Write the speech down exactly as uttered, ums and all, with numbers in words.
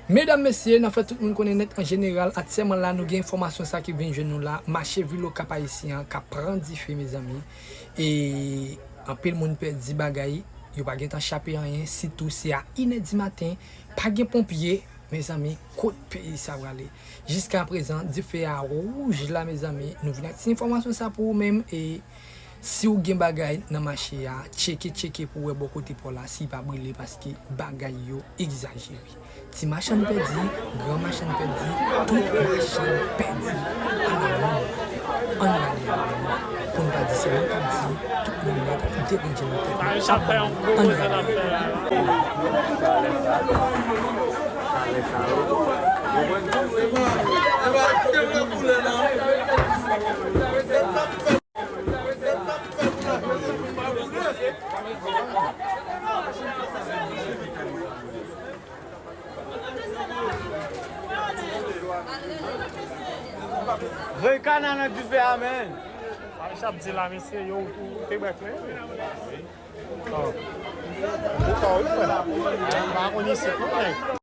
Medam, mesye, n ap fè tout moun konnen nèt an jeneral, aktyèlman la, nou gen enfòmasyon sa ki vin jwenn nou la, mache vil Okap Ayisyen an k ap pran dife, mezanmi. E anpil moun pèdi bagay, yo pa gentan chape anyen, sitou si a inè di maten, pa gen ponpye, mezanmi, kot peyi sa prale? Jiska prezan, dife a wouj la, mezanmi, nou vin ak ti enfòmasyon sa pou ou menm, e si w gen bagay nan mache a, tcheke, tcheke pou w wè bò kote pa w la, si l pa brile, paske bagay yo egzajere. Ti machann pèdi, gran machann pèdi, tout machann pèdi. Ala moun, ann gade avè m, pou n pa di se mwen k ap di, tout moun nèt dereje nan tèt nou, ap ban nou, ann gade avè m. Voye kana nan dife a, menn. Sa misye ap di la, mesye, yo, ou te bèk, men. Oh. Ou pa, wi, frè. M pa konn isit, non, men.